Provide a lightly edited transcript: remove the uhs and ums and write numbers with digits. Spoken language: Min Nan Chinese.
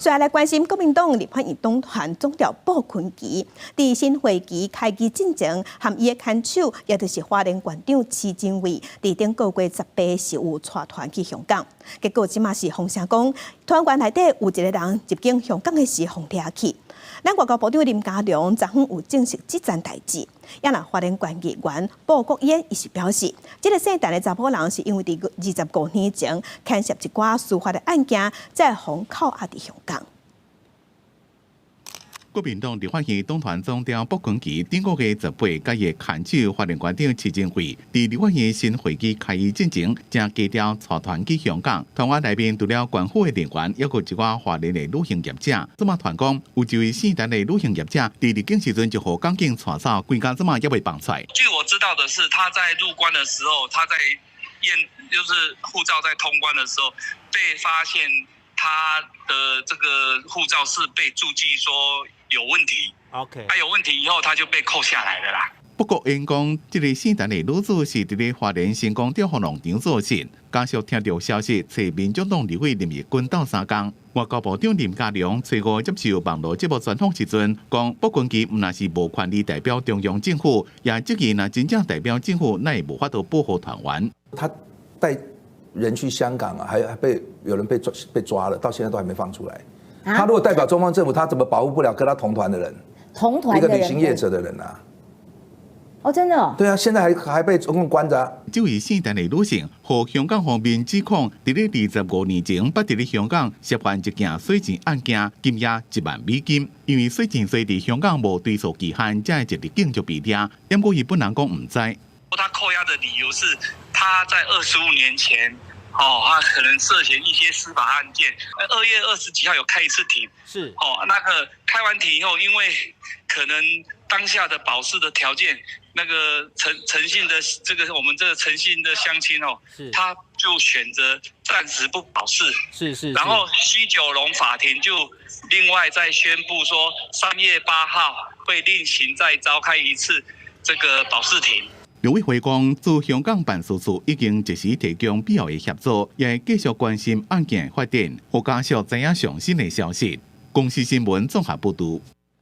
所以來關心國民黨立法院黨團總召傅崐萁，佇新會期開議進前，和伊的牽手，也就是花蓮縣長徐榛蔚，佇頂個月18是有帶團去香港，結果這馬是風聲講，團員內底有一個人入境香港的時予掠去。咱外交部長林佳龍昨昏有證實這層代誌，也若花蓮縣議員布國煙伊是表示，這個姓陳的查某人是因為佇25年前牽涉一寡司法的案件，才會予扣押佇香港。國民黨立法院黨團總召傅崐萁頂個月18佮伊牽手花蓮縣長徐榛蔚，佇立法院新會期開議進前，誠低調帶團去香港。團員內面除了縣府的人員，猶閣一寡花蓮的旅行業者。這馬傳講，有一位姓陳的旅行業者，佇入境時陣就予港警帶走，規工這馬猶未放出來。據我知道的是，他在入關的時候，他在驗，就是護照在通關的時候，被發現他的這個護照是被註記說有問題他有問題以後，他就被扣下來了啦。不過，𪜶講這个姓陳的女子是佇咧花蓮成功釣魚農場做事，家屬聽著消息，揣民眾黨立委林義君鬥相共。外交部長林佳龍初五接受網路節目專訪時陣，講傅崐萁毋但是無權利代表中央政府，也質疑若真正代表政府，哪會無法度保護團員。他帶人去香港啊，還被有人被抓了，到現在都還沒放出來。他如果代表中方政府，他怎麼保護不了跟他同團的人？同團一個旅行業者的人啊？哦，真的哦。對啊，現在還被中共關著。這位姓陳的女性，予香港方面指控，佇咧25年前，捌佇咧香港涉犯一件洗錢案件，金額1萬美金。因為洗錢罪佇香港無追訴期限，才會一入境就被掠。毋過伊本人講毋知。他扣押的理由是他在25年前，哦，他可能涉嫌一些司法案件。2月20幾號有開一次庭，哦，那個開完庭以後，因為可能當下的保釋的條件，那個陳陳姓的這個我們這個陳姓的鄉親哦，他就選擇暫時不保釋。然後西九龍法庭就另外再宣布說，3月8號會另行再召開一次這個保釋庭。陸委會講，駐香港辦事處已經及時提供必要的協助，也會繼續關心案件的發展，予家屬知影上新的消息。公視新聞綜合報導。